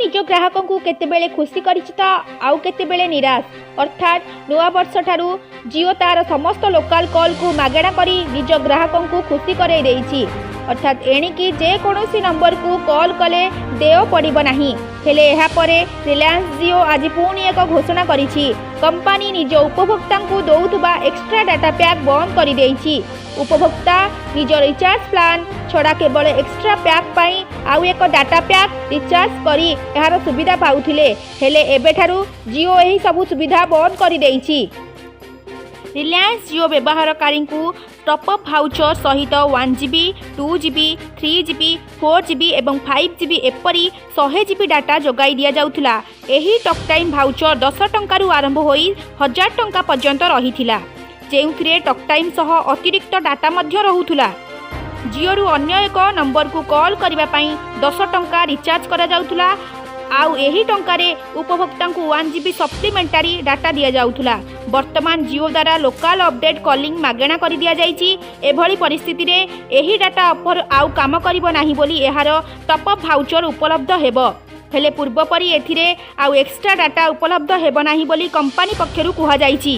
ନିଜ ଗ୍ରାହକଙ୍କୁ କେତେବେଳେ ଖୁସି କରିଛି ତ ଆଉ କେତେବେଳେ ନିରାଶ। ଅର୍ଥାତ୍ ନୂଆବର୍ଷଠାରୁ ଜିଓ ତାର ସମସ୍ତ ଲୋକାଲ କଲ୍କୁ ମାଗଣା କରି ନିଜ ଗ୍ରାହକଙ୍କୁ ଖୁସି କରାଇ ଦେଇଛି। ଅର୍ଥାତ୍ ଏଣିକି ଯେକୌଣସି ନମ୍ବରକୁ କଲ୍ କଲେ ଦେୟ ପଡ଼ିବ ନାହିଁ। ହେଲେ ଏହାପରେ ରିଲାଏନ୍ସ ଜିଓ ଆଜି ପୁଣି ଏକ ଘୋଷଣା କରିଛି। କମ୍ପାନୀ ନିଜ ଉପଭୋକ୍ତାଙ୍କୁ ଦେଉଥିବା ଏକ୍ସଟ୍ରା ଡାଟା ପ୍ୟାକ୍ ବନ୍ଦ କରିଦେଇଛି। ଉପଭୋକ୍ତା ନିଜ ରିଚାର୍ଜ ପ୍ଲାନ୍ ଛଡ଼ା କେବଳ ଏକ୍ସଟ୍ରା ପ୍ୟାକ୍ ପାଇଁ ଆଉ ଏକ ଡାଟା ପ୍ୟାକ୍ ରିଚାର୍ଜ କରି ଏହାର ସୁବିଧା ପାଉଥିଲେ। ହେଲେ ଏବେଠାରୁ ଜିଓ ଏହି ସବୁ ସୁବିଧା ବନ୍ଦ କରିଦେଇଛି। ରିଲାଏନ୍ସ ଜିଓ ବ୍ୟବହାରକାରୀଙ୍କୁ ଟପ୍ ଭାଉଚର ସହିତ 1 GB, 2 GB, 3 GB, 4 GB ଏବଂ 5 ଜିବି, ଏପରି 100 ଜିବି ଡାଟା ଯୋଗାଇ ଦିଆଯାଉଥିଲା। ଏହି ଟକ୍ ଟାଇମ୍ ଭାଉଚର 10 ଟଙ୍କାରୁ ଆରମ୍ଭ ହୋଇ 1000 ଟଙ୍କା ପର୍ଯ୍ୟନ୍ତ ରହିଥିଲା, ଯେଉଁଥିରେ ଟକ୍ ଟାଇମ୍ ସହ ଅତିରିକ୍ତ ଡାଟା ମଧ୍ୟ ରହୁଥିଲା। ଜିଓରୁ ଅନ୍ୟ ଏକ ନମ୍ବରକୁ କଲ୍ କରିବା ପାଇଁ 10 ଟଙ୍କା ରିଚାର୍ଜ କରାଯାଉଥିଲା। ଆଉ ଏହି ଟଙ୍କାରେ ଉପଭୋକ୍ତାଙ୍କୁ 1 ଜିବି ସପ୍ଲିମେଣ୍ଟାରୀ ଡାଟା ଦିଆଯାଉଥିଲା। ବର୍ତ୍ତମାନ ଜିଓ ଦ୍ୱାରା ଲୋକାଲ ଅପଡେଟ୍ କଲିଂ ମାଗଣା କରିଦିଆଯାଇଛି। ଏଭଳି ପରିସ୍ଥିତିରେ ଏହି ଡାଟା ଅଫର ଆଉ କାମ କରିବ ନାହିଁ ବୋଲି ଏହାର ଟପ୍ ଭାଉଚର ଉପଲବ୍ଧ ହେବ। ହେଲେ ପୂର୍ବ ପରି ଏଥିରେ ଆଉ ଏକ୍ସଟ୍ରା ଡାଟା ଉପଲବ୍ଧ ହେବ ନାହିଁ ବୋଲି କମ୍ପାନୀ ପକ୍ଷରୁ କୁହାଯାଇଛି।